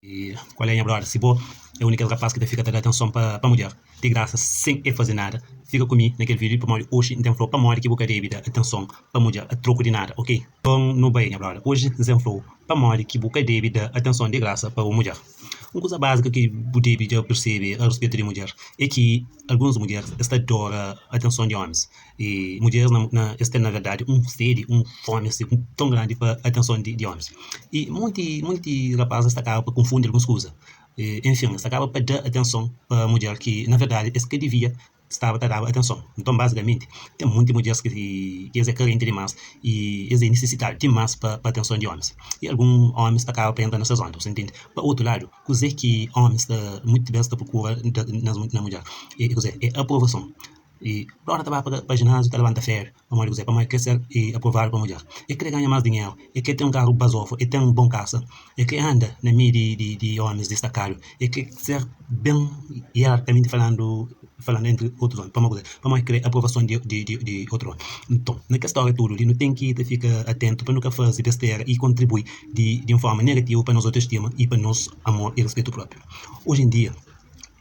E kual é nha brother? Si bo é un di kes rapaz ki ta fika ta da atenson pa pa mudjer di grasa sen e faze nada, fika ku mi na kel vídeo pamodi oxi N ten fla-u pamodi ki bu ka debe da atenson pa mudjer a troku di nada, ok? Nton nu bai nha brother, oxi N sen fla-u pamodi ki bu ka debe da atenson di grasa pa un mudjer. Un kuza báziku ki bu debe dja persebe a ruspetu di mudjer é ki alguns mudjer es ta adora atenson di ómis. I mudjeris na na es ten na verdadi un sedi, un fomi asi ton grandi pa atenson di di omis. I monti monti rapazis ta kaba pa konfundi alguns kuza. Enfin es ta kaba pa da atenson pa mudjer ki na verdadi es ka divia staba ta daba atenson. Nton bazikamenti ten monti mudjeris ki ki es é karenti dimas i es é nisisitadu dimas pa pa atenson di omis. I algun omis ta kaba pa entra na ses onda, bu sta ntende? Pa otu ladu, kuzê ki omis ta muitu bes ta prokura na mudjer? É kuzê? É aprovason. I ora ta ba pa jináziu ta labanta féru pamodi kuzê? Pamodi el krê ser aprovadu pa mudjer. El krê ganha más dinheru, el krê ten un karu bazofu, el ten un bon kasa, el krê anda na meiu di ómis distakadu, el krê ser ben ierarkikamenti falandu, falandu entri otus ómi. Pamodi kuzê? Pamodi el krê aprovason di otu ómi. Nton, na kes stória tudu li, nu ten ki ta fika atentu pa nu ka faze bestera i kontribui di un fórma negativu pa nos autoestima i pa nos amor i ruspetu própriu. Oji en dia.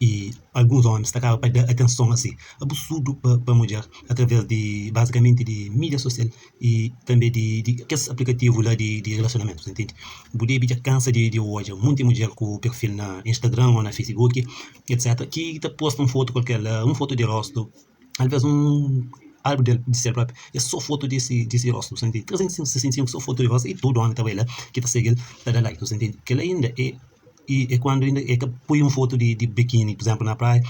I alguns ómis ta kaba pa da atenson asi abusudu pa pa mudjer através di bazikamenti di mídia sosial i tanbe di di kes aplikativu la di di relasionamentu, ta ntende? Bu debe dja kansa di di odja monti mudjer ku perfil na Instagram ô na Facebook etsétera ki ta posta un fotu kualker la, un fotu di rostu. Alvês un álbum di di sel própi é sô fotu di si di si rostu, bu sta ntende? 365 sô fotu di rostu i tudu ómi ta bai la ki ta sigi-l ta da like, bu sta ntende? Kel-la inda é é kuandu inda é ka poi un fotu di di bikini, pur izénplu na praia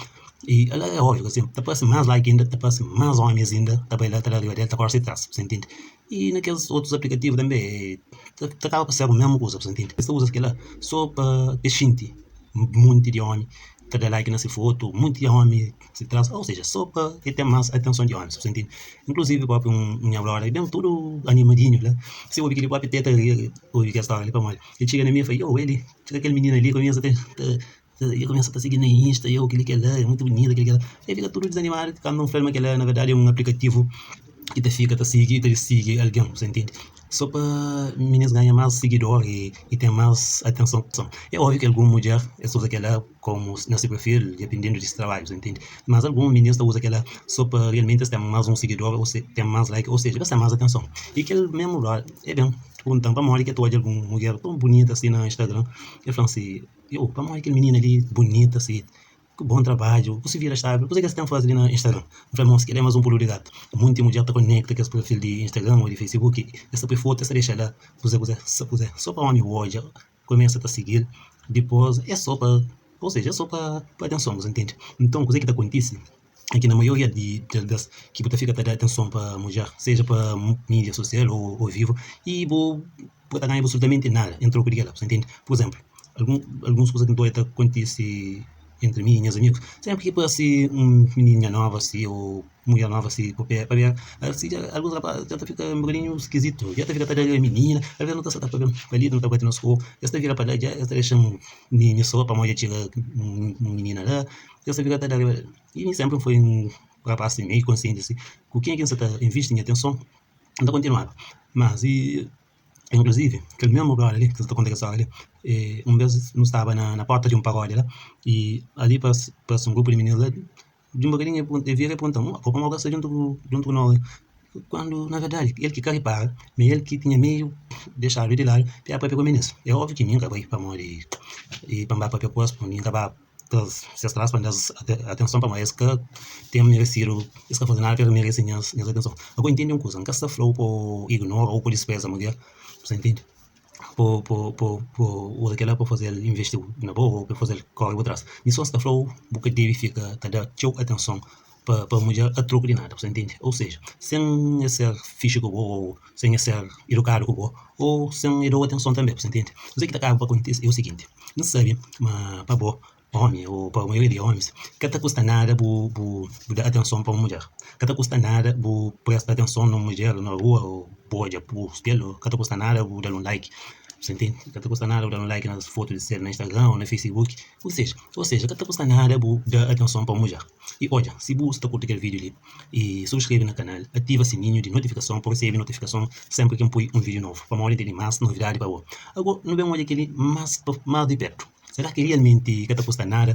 i ala é óbviu ki ta parse más like inda, ta parse más ómis inda ta bai la ta da riba del ta kóre si tras, bu sta ntende? I na kes otus aplikativu tanbê ta kaba pa ser mésmu kuza, bu sta ntende? Es ta uza kel-la sô pa es xinti monti di ómi ta da like na se fotu, monti di ómi si tras, ou seja, sô pa e ten más atenson di ómis, bu sta ntende? Inkluzivi propi un nha brother ben tudu animadinhu la, si obi kel-li propi te ta ri obi kel stória li pamodi el txiga na mi el fla, yo Eli, txiga kel minina li kumesa ta ta el kumesa ta sigi na insta, yo kel-li kel-la é mutu bunita kel-li kel-la, el fika tudu dizanimadu kantu N fla-l ma kel-la na verdadi é un aplikativu ki ta fika ta sigi ta sigi algen, bu sta ntende? Sô pa minis ganha más sigidor i ten más atenson. É óbviu ki algun mudjer es uza kel-la kómu na se perfil, dependendo di se trabadju, bu sta ntende? Mas algun minis ta uza kel-la sô pa realmenti es ten más un sigidor ô se ten más like, ô seja, pa es ten más atenson. I kel mésmu brother, el ben pergunta-m pamodi ki el ta odja algun mudjer tão bunita si na Instagram. El fla-m si, Yo, pamodi kel minina li bunita si? Ku bon trabadju, ku si vida stável, kuzê ki es ten faze li na Instagram? N fla, Mos, kel-li é más un pulu di gatu. Monti mudjer ta konekta kes perfil di Instagram ô di Facebook, es ta poi fotu, es ta dexa la kuzê kuzê, sa kuzê, sô pa ómi odja, kumesa ta sigi-l, dipôs é sô pa, ou seja, é sô pa pa atenson, bu ta ntende? Nton, kuzê ki ta kontise é ki na maioria di kes bês ki bu ta fika ta da atenson pa mudjer, seja pa mídia sosial ô vivu, i bu bu ka ta ganha absolutamenti nada en troku di kel-la, bu ta ntende? Pur izénplu, algun alguns kuza ki N ta odja ta kontise entri mi i nhas amigus, sénpri ki parse un minininha nova si ô mudjer nova si pa pé pabia si dja alguns rapaz dja ta fika un bokadinhu skizitu, dja ta fika ta da minina, alvês nu ta sta ta papia pa li nu ta bati nos korpu, es ta vira pa la dja es ta dexa-m mi mi so pamodi dja txiga un minina la, es ta fika ta da riba i mi sénpri N foi un rapaz si meiu konsienti si ku kenha ki N sta ta invisti nha atenson N ta kontinuaba, mas i. Inkluzivi, kel mésmu brother li, ki N sta konta kel stória li, un bês nu staba na pórta di un pagódi la, i ali parse un grupu di mininus la, di un bokadinhu el vira el pergunta-m, Bo pamodi bu ka sta djuntu ku djuntu ku nos li? Kandu na verdadi el ki ka ripara ma el ki tinha meiu dexadu di ladu pa el papia ku mininus. É óbviu ki mi N ka bai pamodi pa N ba papia ku es, mi N ka ba tra-s ses tras pa N da-s atenson pamodi es ka ten meresidu, es ka faze nada pa es merese nhas atenson. Agora intende un kuza, N ka sta fla-u pa bu ignora ô pa bu dispreza mudjer, bu sta intende? Pa bu uza kel-la pa faze-l invisti na bo ô pa faze-l kóre bu tras. Mi sô sta fla-u bu ka debe fika ta da txeu atenson pa mudjer a troku di nada, bu sta intende? Ou seja, sen es ser fixi ku bo ô sen es ser idukadu ku bo ô sen es da-u atenson tanbê, bu sta intende? Kuzê ki ta kaba pa kontise é o siginti, N sabe ma pa bo ómi ô pa maioria di ómis ka ta kusta nada bu bu da atenson pa un mudjer, ka ta kusta nada bu presta atenson na un mudjer na rua ô bu odja bu spia-l, ka ta kusta nada bu da-l un like, bu sta intende? Ka ta kusta nada bu da-l un like na fotu di sel na Instagram ô na Facebook, ou seja, ou seja ka ta kusta nada bu da atenson pa un mudjer. I odja, si bu sta kurti kel vídiu li i subskrebe na kanal, ativa sininhu di notifikason pa resebe notifikason sénpri ki N poi un vídiu novu, pamodi N tene más novidadi pa bo. Ago, nu ben odja kel-li más di pértu. Será ki realmenti ka ta kusta nada?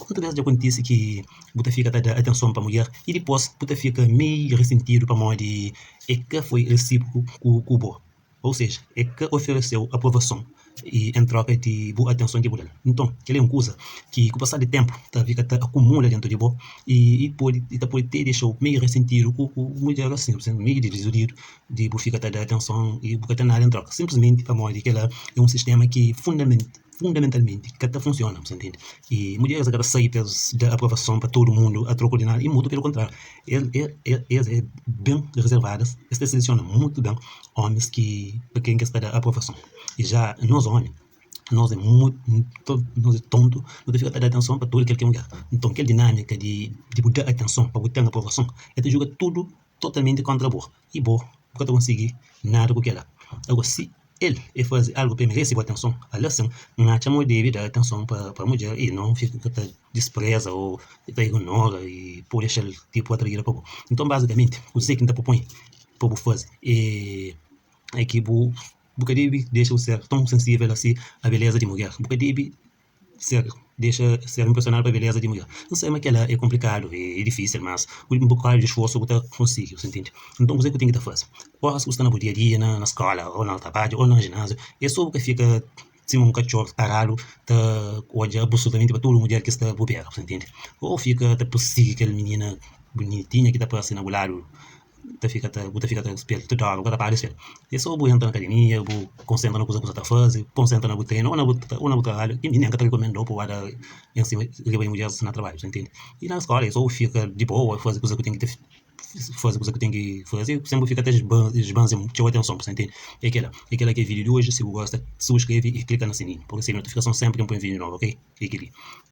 Kuantu bes dja kontise ki bu ta fika ta da atenson pa mudjer i dipôs bu ta fika meiu risintidu pamodi e ka foi resíproku ku bo? Ou seja, e ka oferese-u aprovason en troka di bu atenson ki bu da-l. Nton, kel-li é un kuza ki ku pasar di ténpu ta fika ta akumula déntu di bo i i ta pode ti dexa-u meiu risintidu ku mudjer asin, meiu diziludidu di bu fika ta da atenson i bu ka ten nada en troka, sinplismenti pamodi kel-la é un sistéma ki fundamentalmenti ka ta funsiona, bu sta ntende? I mudjeris ka ta sai pa es da aprovason pa tudu mundu a troku di nada, i mutu pelu kontrariu, es é ben rezervadas, es ta selesiona mutu ben omis ki pa ken ki es ta da aprovason. I ja nos omi, nos é mutu nos é tontu, nu ta fika ta da atenson pa tudu kel ki é mudjer. Nton kel dinamika di bu da atenson pa bu ten aprovason, el ta juga tudu totalmenti kontra bo i bo bu ka ta konsigi nada ku kela. Agora si el e fazi algu pa e meresi bu atenson, ala sin N atxa ma bu debe da atenson pa mudjer i no fika ta dispreza o ta ignora i pode dexa-l tipu atraída pa bo. Nton bazikamenti kuzê ki N ta propõe pa bu faze é ki bu bu ka debe dexa bu ser ton sensível asi a beleza di mudjer, bu ka debe ser dexa ser inpresionadu pa beleza di mudjer. N sai ma kela é konplikadu é difísil mas ku un bokadu di sforsu bu ta konsigi, bu ta ntende? Nton kuzê ku ten ki ta faze? Óras ki bu sta na bu dia a dia na skola ô na trabadju ô na jináziu é so bu ka fika sima un katxor paradu ta odja absolutamenti pa tudu mudjer ki sta bu bera, bu ta ntende? Ô fika ta pirsigi kel minina bunitinha ki ta parse na bu ladu ta fika ta bu ta fika ta spia-l tudu óra bu ka ta para di spia-l. É so bu entra na akademia bu konsentra na kuza ki bu sa ta faze, konsentra na bu trenu ô na bu ô na bu trabadju ki mi nen ka ta rikumenda-u pa bu ba da en sima riba di mudjeris na trabadju, bu ta ntende? I na skola é so bu fika di boa faze kuza ki bu ten ki faze kuza ki bu ten ki faze sen bu fika ta sbanzia txeu atenson, bu ta ntende? É kela, é kela ki é vídiu di oji, si bu gosta subskreve i klika na sininhu pa bu resebe notifikason senpri ki N poi un vídiu novu, ok? É keli.